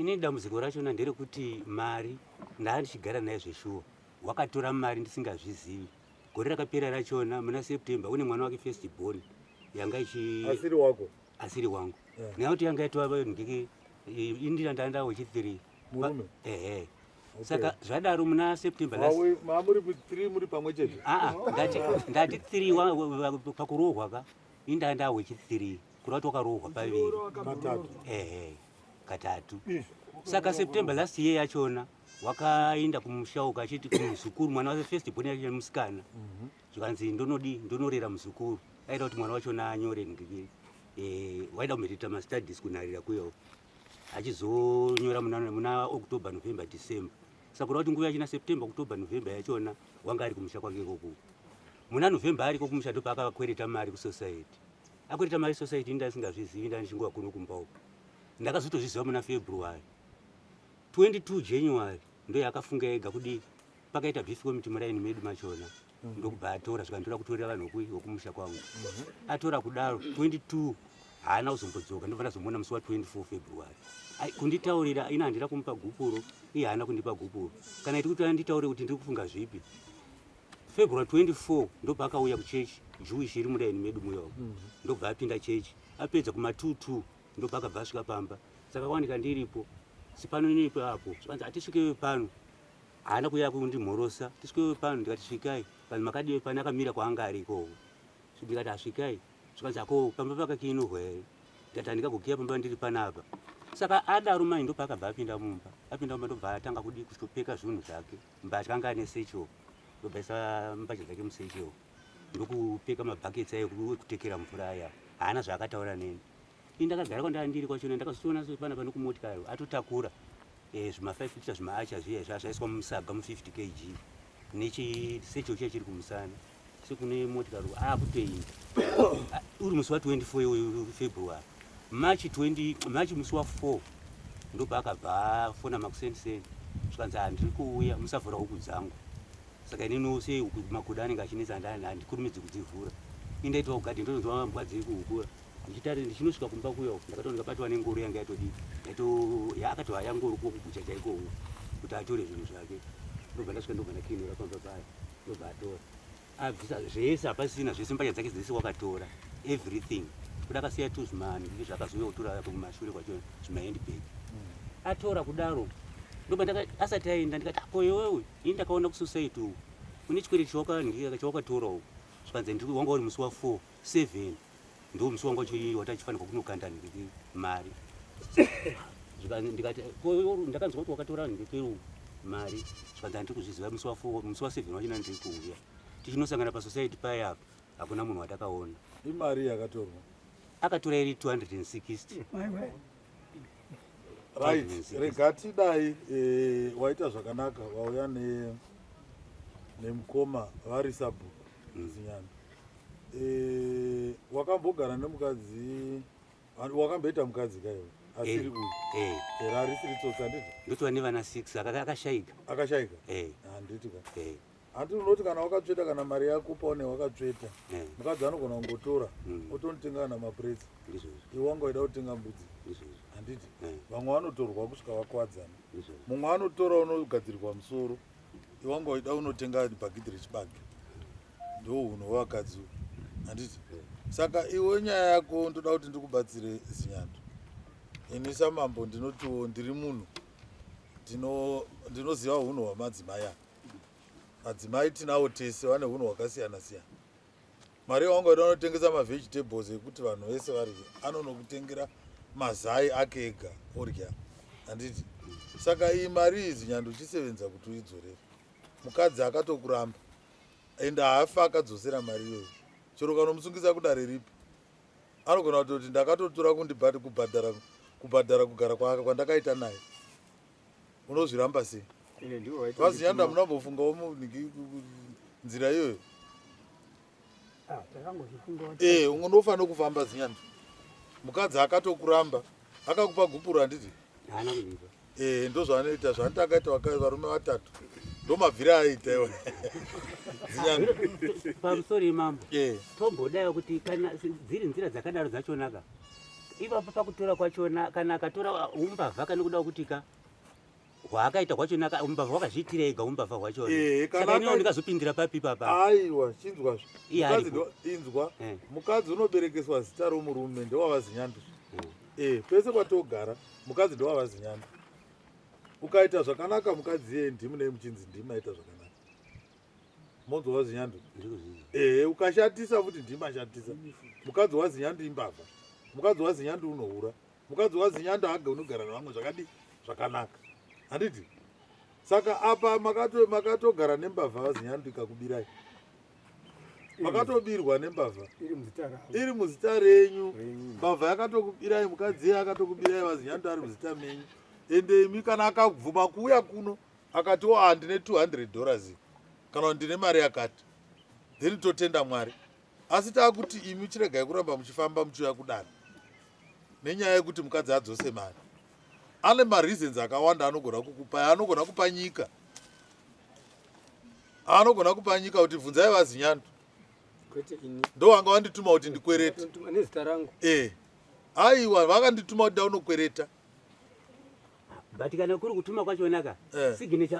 Ini dambudziko rachona nderekuti mari ndaa ndichigara naye zveshuwa, wakatora mari ndisingazvizivi. Gore rakapera rachona muna September une mwana wake first born yanga ichi asiri wako asiri wangu yeah. Nekuti yanga yatova ndiki indira ndanda wechi 3 murume ehe. Okay. Saka zvadaro muna September last mamuri 3 muri pamwe chete. Ah, ndati ndati 3 pakurohwa ka indanda wechi 3 kureva kuti wakarohwa paviri katatu ehe katatu. Saka September last year yachona wakaenda kumusha uko achiti kumuzukuru mwana wake first born yake musikana mhm. zvikanzi ndonodi ndonorera muzukuru aida kuti mwana wachona anyore ngiki eh, waida kumhirita mastudies kunharira kuyo achizonyora muna, muna October November December saka kureva kuti nguva yachina September October November yachona wanga ari kumusha kwake ikoko muna November ariko kumusha ndopaakakwereta mari kusociety akwereta mari society inda asingazvizivi ndandichinguva kuno kumba uko ndakazotozviziva muna February 22 January ndoyakafunga ega kudii pakaita beef committee muraini medu machona ndokubva atora zvikanditora kutorera vanhu vokumusha kwangu atora kudaro 22 haana kuzombodzoka ndobva ndazomuona musi wa 24 February kunditaurira ini handina kumupa gupuro iye haana kundipa gupuro kana iti kuti anditaure kuti ndiri kufunga zvipi February 24 ndopaakauya kuchechi Jewish iri muraini medu muya mhm. Ndobva apinda chechi apedza kuma 22 ndopaakabva asvika pamba saka kwanika ndiripo sipano inipo apo zvikanzi hatisvikewe pano haana kuuya kundimhorosa tisvikewe pano ndikati svikai vanhu makadiwe pano akamira kwaanga ari ikoko ndikati asvikai zvikanzi ako pamba pakakiinurwa here ndikati handingagokiya pamba ndiri panapa saka adaro mai ndopaakabva apinda mumba apinda mumba ndobva atanga kudii kutopeka zvinhu zvake mbatya anga ane secho ndobva isa mbatya dzake musecho ndokupeka mabhaketsi ayo ekutekera mvura aya haana zvaakataura neni ini ndakagara kwandava ndiri kwachona ndakazotoona pana pane kumotikari atotakura eh, zvima 5 lita zvimaacha zviya zvaiswa musaga mu 50 kg nechisecho chiya chiri kumusana sekune motikari akutoinda ah, uri musi wa 24 iwoyo February March 20 March musi wa 4 ndopaakabva afona makuseniseni zvikanzi handiri kuuya musavhura huku dzangu saka inini sei huku makuda anenge achinetsa handikurumidzi kudzivhura ini ndaitwa kugadhi ndotonzwa mbwa dziri kuhukura ndichitari ndichinosvika kumba kuya uku ndakatoona ndakabatwa nengoro yanga yatodii yato yaakatohaya ngoro kugucha chaiko uku kuti atore zvinhu zvake ndobva ndasvika ndobva ndakiinura pamba paya ndobva atora abvisa zvese hapasisina zvese mbatya dzake dzese wakatora everything kuda akasiya tu zvimani zvakazouya kutora kumashure kwacho zvimahandbag atora kudaro ndoba asati aenda ndikati ako iwewe ini ndakaona kusociety uku une chikwereti chawakatora uku zvikanzi wanga uri musi wa 4 7 ndo musi wanga watachifanirwa kunokanda mari ndikati ndakanzwa kuti wakatora ndikeru mari zvikanzi handiri kuzviziva musi wa 4 musi wa 7 wachina ndiri kuuya tichinosangana pasociety paya apa hakuna munhu watakaona imari yakatorwa akatora iri 260 right rega tidai eh, waita zvakanaka wauya ne nemukoma vari sabhuku zinyana eh, wakambogara nemukadzi wakamboita mukadzi kaiwe asiri eh, uyu eh. era arisiri tsotsi handiti ndotova nevana 6 akashaika akashaika handiti ka hanti unoti kana wakatsveta kana mari yako paune wakatsveta mukadzi anogona kungotora otonotenga kana mapuretsi iwe wanga waida kutenga mbudzi handiti vamwe vanotorwa kusvika vakwadzana mumwe anotora unogadzirwa musoro iwe wanga waida unotenga bhagidhi rechibage ndo hunhu hwevakadzi handiti saka iwe nyaya yako ndoda kuti ndikubatsire zinyando ini samambo ndinotiwo ndiri munhu ndinoziva hunhu hwamadzimai aya madzimai tinawo tese vane hunhu hwakasiyana siyana mari yawangu waida unotengesa mavegetables ekuti vanhu vese varye anonokutengera mazai ake ega orya handiti saka iyi mari iyi zinyando uchisevenza kuti uidzorere mukadzi akatokuramba and haafa akadzosera mari iyoyo chero kanomusungisa kudare ripi anogona kutoti ndakatotora kundibhati kubhadhara kubhadhara kugara kwandakaita naye unozviramba sei vazinyanda munambofungawo nzira iyoyo ah, eh, unofanira kufamba zinyanda mukadzi akatokuramba akakupa gupuro handiti Eh, ndozvaanoita zvaanoti akaita varume vatatu ndomabvira aiita iwe zinyanga pamusoro imambo eh. tombodaiwo kuti kana dziri nzira dzakadaro dzachonaka Ipapa pakutora kwachona kana akatora umbavha kana kuda kuti ka hwaakaita hwachona umbavha hwakazviitira ega umbavha hwachona. Eh, kana Saka iniwo aka- ndingazopindira papi ipapa? Aiwa, chinzwazve. Iye Mukadzi aripo. inzwa, Eh. mukadzi unoberekeswa zita romurume ndewavazinyando. Eh, pese kwatogara mukadzi ndewavazinyando. Ukaita zvakanaka mukadzi iye ndimi nei muchinzi ndimi maita zvakanaka. Monzwa vazinyando? Ndikuzvinzwa. Ehe, ukashatisa futi ndimi mashatisa. Mukadzi wazinyando imbavha. Mukadzi wazinyando unohura. Mukadzi wazinyando haga unogara nevamwe zvakadii? Zvakanaka. Handiti? Saka apa makatogara nembavha vazinyando ikakubirai. Makatobirwa nembavha. Iri muzita ravo. Iri muzita renyu. Renyu. Mbavha yakatokubirai, mukadzi iye akatokubirai, vazinyando ari muzita menyu. Ende imi kana akabvuma kuuya kuno akati o ah, ndine $200 kana kuti ndine mari yakati, then totenda Mwari. Asi taakuti imi chiregai kuramba muchifamba muchiuya kudare nenyaya yekuti mukadzi adzose mari. Ane mareasons akawanda anogona kukupa, anogona kupa nyika, anogona kupa nyika kuti bvunzai vazinyando, Kwete ini. ndo vanga vandituma kuti ndikwerete. Vatondituma nezita rangu. Aiwa, vakandituma kuti ndaunokwereta. But kana kuri kutuma kwachona ka Eh. signature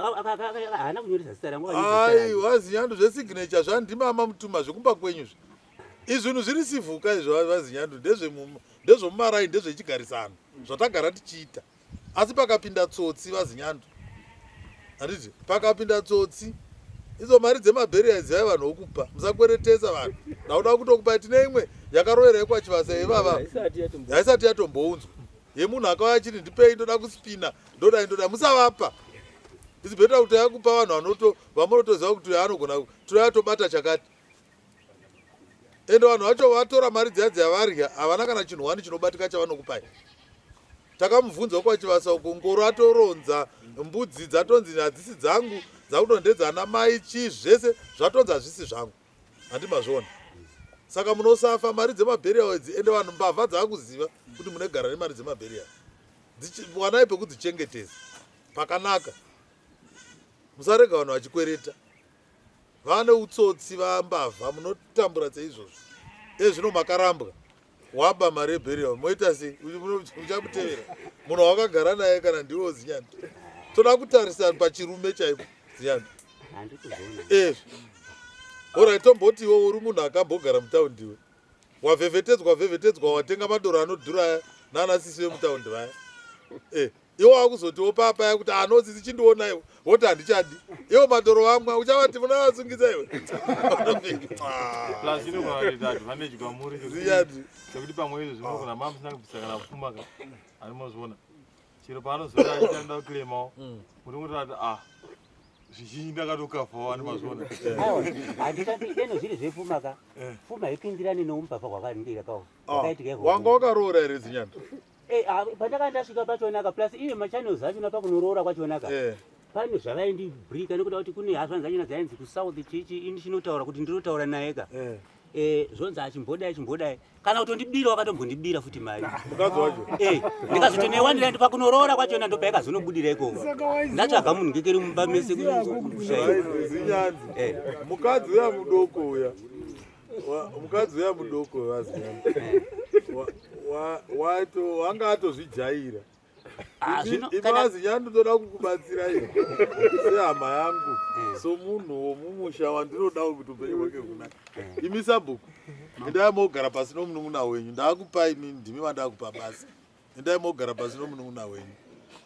haana kunyoresa zita rangu, akanyoresa zita rake. Aiwa, zinyando, zvesignature zvandimama mutuma zvekumba kwenyu zvi. Izvinhu zviri sivhuka izvo vazinyando, ndezvemumaraini, ndezvechigarisano zvatagara tichiita. Asi pakapinda tsotsi vazinyando, handiti? Pakapinda tsotsi idzo mari dzemabheriya zivai vanhu vokupa, musakweretesa vanhu. Ndakuda kutokupai, tine imwe yakarovera yekwachivasa ivava Haisati yatombo. Haisati yatombounzwa, yemunhu akauya achiti ndipei, ndoda kuspina, ndodai ndodai, musavapa. It's better kuti yakupa vanhu vamunotoziva kuti uyu anogona toya tobata chakati. Ende vanhu vacho vatora mari dziya dziya varya, havana kana chinhu wani chinobatika chavanokupai. Takamubvunza kwachivasa uko, ngoro atoronza, mbudzi dzatonzi hadzisi dzangu, dzakuto ndedzana mai chii, zvese zvatonzi hazvisi zvangu, handimazviona. Saka munosafa mari dzemabheriya idzi. Ende vanhu mbavha dzaakuziva kuti munegara nemari dzemabheriya, wanai pekudzichengetedza pakanaka. Musarega vanhu vachikwereta, vane utsotsi, vambavha, munotambura seizvozvo. Ezvino makarambwa, waba mari yebheriya, moita sei? Uchamutevera munhu wawakagara naye kana ndiwo zinyando? Toda kutarisa pachirume chaipo, zinyando. Handikuzoona. Ezvo orai, tomboti iwe uri munhu akambogara mutaundi, iwe wavhevhetedzwa, wavhevhetedzwa, watenga madoro anodhura aya nana sisi vemutaundi vaya. Iwe wakuzotiwo papa kuti ano sisi chindionaiwo, woti handichadi. Iwo madoro vamwa, uchavati munavasungisa iwe. Plus inogona kuita advantage kwamuri Ziyadi. sekuti pamwe izvo zvinogona maa musina kubvisa kana pfuma ka, ani mozviona chero paanozoda achienda kuclaimawo, muri kutoti ah, zvizhinji ndakatokafawo, ani mazviona. Aiwa, handisati deno zviri zvepfuma ka, pfuma haipindirani neumbavha hwakandira kawo hwakaitika ikoko. Wanga wakaroora here, zinyando? Eh, ah, pandakanga ndasvika pachonaka, plus iye machannels achona pakunoroora kwachonaka pane zvavaindibrika nekuda kuti kune hazvanzi achona dzainzi kusouth chichi, ini chinotaura kuti ndinotaura naye ka. Zvonzi achimbodai achimbodai, kana kutondibira, wakatombondibira futi mari. Mukadzi wacho? Eh, ndikazotonewanira ndi pakunoroora kwachona, ndopaikazonobudira ikoko. Saka waiziva- Ndatsvaga munhu ngekeri mumba mese kushaiwa. Zinyanzi, Eh. mukadzi uya mudoko uya, mukadzi uya mudoko vazinyanzi wanga atozvijaira. Ah, zvino Imi vazinyandi, ndoda kukubatsira iwe sehama yangu, somunhu womumusha wandinoda kuti upenyu hwake hunaka. Imi sabhuku, endai mogara pasi nomunun'una wenyu. Ndaakupai imi, ndimi vandakupa basa. Endai mogara pasi nomunun'una wenyu.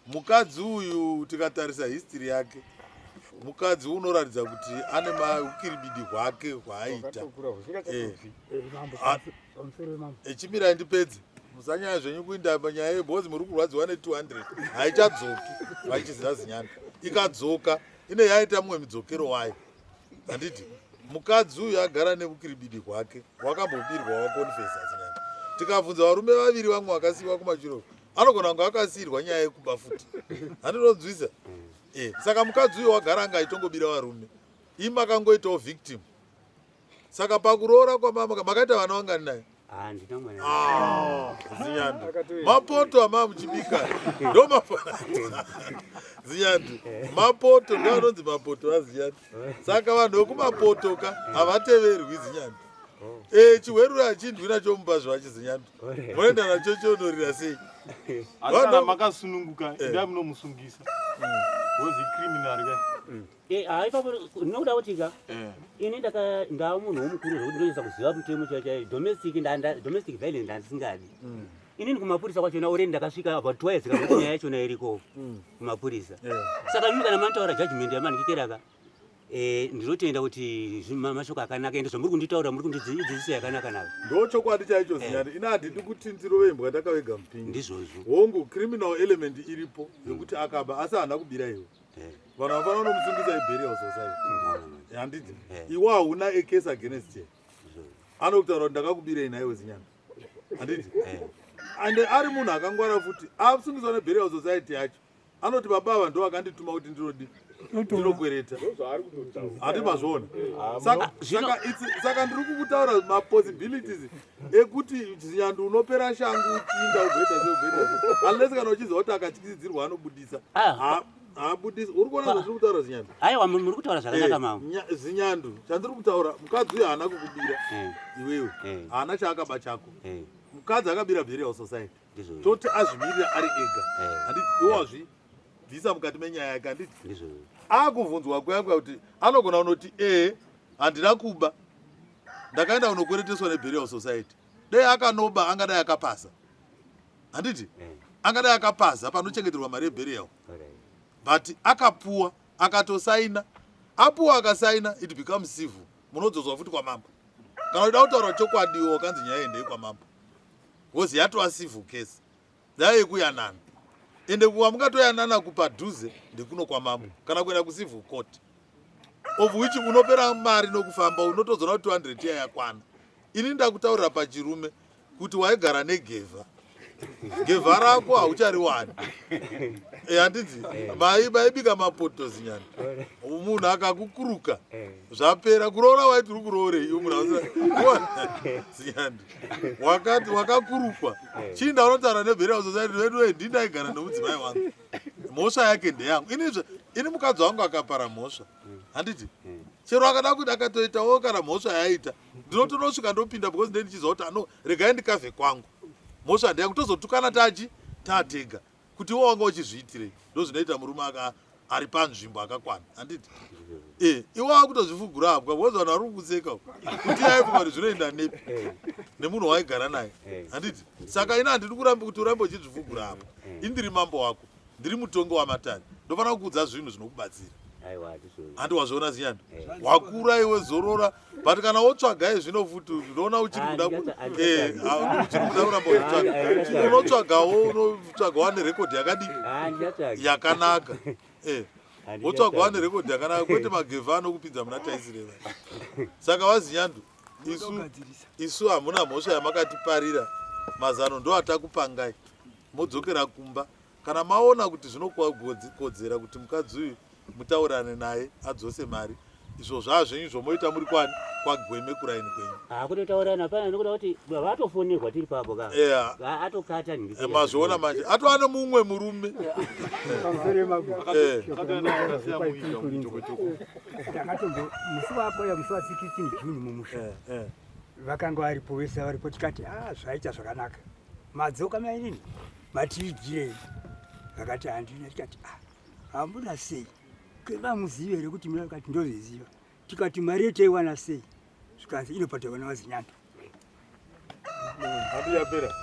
Mukadzi uyu, tikatarisa history yake, mukadzi unoratidza kuti ane maukiribidi hwake hwaaita. Wakatokura husingachatobvi. Mambo, Ah. pamusoro wemambo. Echimirai ndipedze, musanyaya zvenyu kuinda panyaya yebhozi. Muri kurwadziwa ne200, haichadzoki vachiziva zinyanda. Ikadzoka ine yaita mumwe mudzokero wayo, handiti? Mukadzi uyu agara neukiribidi hwake, wakambobirwa, wakonfesa zinyanda. Tikabvunza varume vaviri vamwe vakasiyiwa kumachiro, anogona kunge akasiyirwa nyaya yekuba futi, handinonzwisa. Saka mukadzi uyu wagara anga achitongobira varume, imi akangoitawo victim. Saka pakuroora kwamama makaita vana vangani naye? Handina mwana. Ah, zinyandi, Akatoenda. mapoto amaa muchibika ndo zinyandi, mapoto ndo anonzi mapoto azinyandi. Saka vanhu vekumapoto ka havateverwi, zinyandi. Eh, chihwerura hachindwi nacho mumba zvacho zinyambi. Munoenda nacho chonorira sei? Asi kana makasununguka, endai munomusungisa. Because icriminal ka. Eh, ah, ipapo ndinokuda kuti ka Eh. ini ndaka ndava munhu womukuru zvekuti ndonyatsa kuziva mutemo chaiyo chaiyo. Domestic domestic violence ndandisingadi. Inini kumapurisa kwachona already ndakasvika about twice kana kuti nyaya yachona iriko kumapurisa. Saka mimi kana manotaura judgment yamanikikera eh, ndinotenda kuti mashoko akanaka ende zvamuri kunditaura muri kundidzidziso yakanaka naka. Ndo chokwadi chaicho zinyani. Ina handidi kuti ndirove imbwa ndakavega mupinyi. Ndizvozvo. Hongu, criminal element iripo yekuti akaba asi haana kubira iwe. Vanhu vanofanira kunomusungisa iburial society. Handiti? Iwe hauna a case against him. Anokutaura kuti ndakakubirei naiwe zinyani. Handiti? And ari munhu akangwara futi asungiswa neburial society yacho. Anoti baba ava ndo vakandituma kuti ndinodi ndinokwereta. Handi mazviona? Saka ndiri kukutaura mapossibilities ekuti zinyandu unopera shangu uchiinda ugoita sei ugoita sei. Unless kana uchiziva kuti akatyisidzirwa anobudisa. Haabudisi. Uri kuona zvandiri kutaura zinyandu? Aiwa, muri kutaura zvakanaka mambo. Zinyandu, chandiri kutaura, mukadzi uyu haana kukubira iwewe. Haana chaakaba chako. Mukadzi akabira burial society. Ndizvozvo. Toti azvimirira ari ega. Handiti iwe wazvibvisa mukati menyaya yake, handiti? Ndizvozvo. Akubvunzwa kuya kuya kuti anogona kunoti handina kuba. Ndakaenda kunokwereteswa neburial society. Dai akanoba angadai akapasa. Handiti? Angadai akapasa panochengeterwa mari yeburial. But akapuwa, akatosaina. Apuwa akasaina, it becomes civil. Munodzoswa futi kwamambo. Kana uchida kutaura chokwadi iwe wakanzi nyaya endei kwamambo. Because yatova civil case. Nyaya yekuyanana. Ende kwamungatoyanana kupadhuze ndekuno kwamambo. Kana kuenda kucivil court. Of which unopera mari nokufamba unotozoona kuti 200 iya yakwana. Ini ndakutaurira pachirume kuti waigara negevha. Gevha rako hauchariwani. Handiti? Maibika mapoto zinyana. Munhu akakukuruka zvapera. Kuroora waiti uri kuroorei iwe munhu ausina zinyana. Wakati wakakurukwa. Chinda unotaura neburial society vedu we ndini ndaigara nemudzimai wangu. Mhosva yake ndeyangu. Ini mukadzi wangu akapara mhosva. Handiti? Chero akada kuti akatoitawo kana mhosva yaita. Ndinotonosvika ndopinda because ndenge ndichiziva kuti ano regai ndikavhe kwangu. Mhosva ndeyangu tozotukana tachi tatega. Kuti iwe wanga uchizviitirei. Ndozvinoita murume ari panzvimbo akakwana. Handiti? Iwe wakutozvifugura hapwa because vanhu vari kukuseka uko. Kuti yaifunga kuti zvinoenda nepi nemunhu waigara naye. Handiti? Saka ini handidi kurambe kuti urambe uchizvifugura hapwa. Ini ndiri mambo wako. Ndiri mutongi wamatare. Ndofanira kukuudza zvinhu zvinokubatsira. Aiwa, handizvozvo. Handi wazviona zinyana? Wakura iwe zorora. But kana wotsvaga zvino futi unoona uchiri kuda uchiri kuda kuramba uchitsvaga. Unotsvagawo, unotsvaga wane record yakadii? Handichatsvagi. Yakanaka. Handichatsvagi. Wotsvaga wane record yakanaka kwete magevha anokupinza muna taisireva. Saka vazinyandu isu hamuna mhosva yamakatiparira. Mazano ndo atakupangai. Modzokera kumba. Kana maona kuti zvinokodzera kuti mukadzi uyu mutaurane naye adzose mari, izvo zvazvenyu zvomoita muri kwani kwagweme kuraini kwenyu. Kutotaurana hapana nekuda kuti vatofonerwa tiri papo ka. Atokata nhingisi. Mazviona manje. Atova nemumwe murume. Pamusoro yemabwe. Ndakatombo musi wapo ya musi wa 16 June mumusha. Vakanga varipo vese varipo tikati zvaita zvakanaka. Madzoka mainini matiigirei. Vakati handina tikati hamuna sei. Vamuzive here kuti mina vakati ndozviziva. Tikati mari yetaiwana sei? Zvikanzi inobhadharwa navaZinyanda. Handi yapera.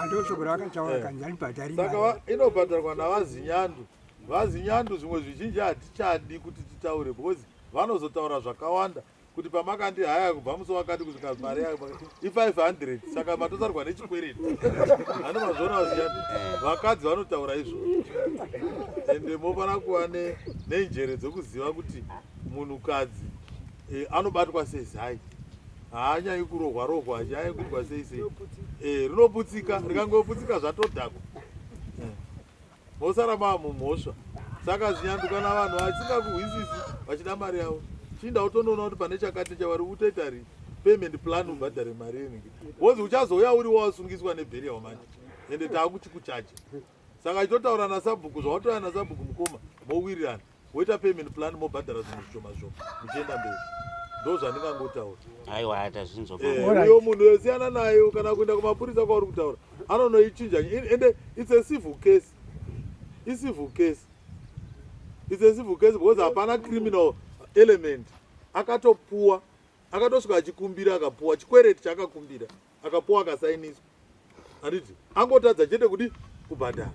Ndo shoko raakataura kanzi anibhadhari Saka inobhadharwa navaZinyandu. VaZinyandu zvimwe zvizhinji hatichadi kuti titaure because vanozotaura zvakawanda kuti pamakandi haya kubva musi wakati kusvika mari yayo i500 saka matosarwa nechikwereti. Handi mazviona VaZinyandu. Vakadzi vanotaura izvozvo. Ende mofana kuva nenjere dzekuziva kuti munhukadzi anobatwa sezai. Haanyanyi kurohwa rohwa, achinyanyi kuitwa sei sei. Rinoputsika, rikangoputsika zvatodhakwa. Mosara mamumhosva. Saka Zinyandu kana vanhu vasingakuhwisisi vachida mari yavo, chinda utondoona kuti pane chakati chavari utoita ri payment plan ubhadhare mari yenenge. Because uchazouya uri wasungiswa neburial manje. Ende taakuchikuchaja. Saka chitotaura nasabhuku zvawatouya nasabhuku mukoma mowirirana. Woita payment plan mobhadhara zvinhu zvishoma zvishoma muchienda mberi. Ndo zvandingangotaura. Aiwa, tazvinzwa. Eh, Alright. uyo munhu yosiyana naye kana kuenda kumapurisa kwauri kutaura anonoichinja. Ende it's a civil case, icivil case, it's a civil case because hapana criminal element. Akatopuwa, akatosvika achikumbira, akapuwa chikwereti chaakakumbira, akapuwa, akasainiswa, handiti? Angotadza chete kudi kubhadhara.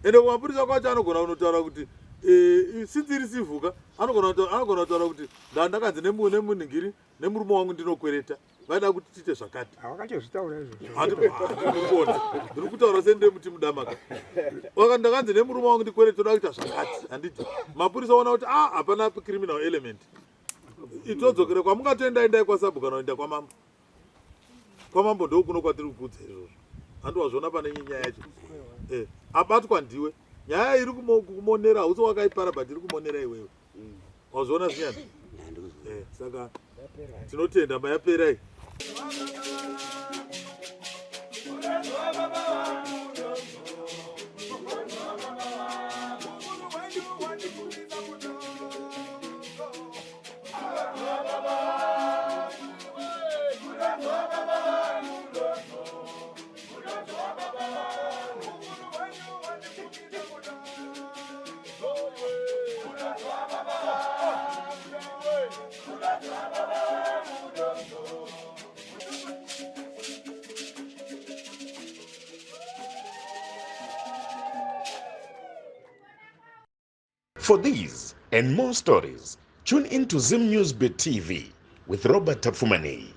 Ende kumapurisa kwacho anogona kunotaura kuti since iri civil ka, anogona kutaura kuti ndandakanzi nemunhingiri nemurume wangu ndinokwereta, vaida kuti tiite zvakati. Hawakatozvitaura izvozvo. Handikuona, ndiri kutaura sendemuti mudamaka. Waka ndakanzi nemurume wangu ndikwerete, toda kuita zvakati, handiti? Mapurisa ona kuti a hapana criminal element, itodzokere kwamungatoenda. Endai kwasabhu kana kuenda kwamambo. Kwamambo ndokuno kwatiri kukudza izvozvo, handi? Wazviona pane nyaya yacho. Abatwa ndiwe. Nyaya iri kumonera, hausi wakaipara, but iri kumonera iwewe. Wazviona zvinyana? Saka tinotenda mayaperai. For these and more stories, tune in to Zim News Bit TV with Robert Tafumani.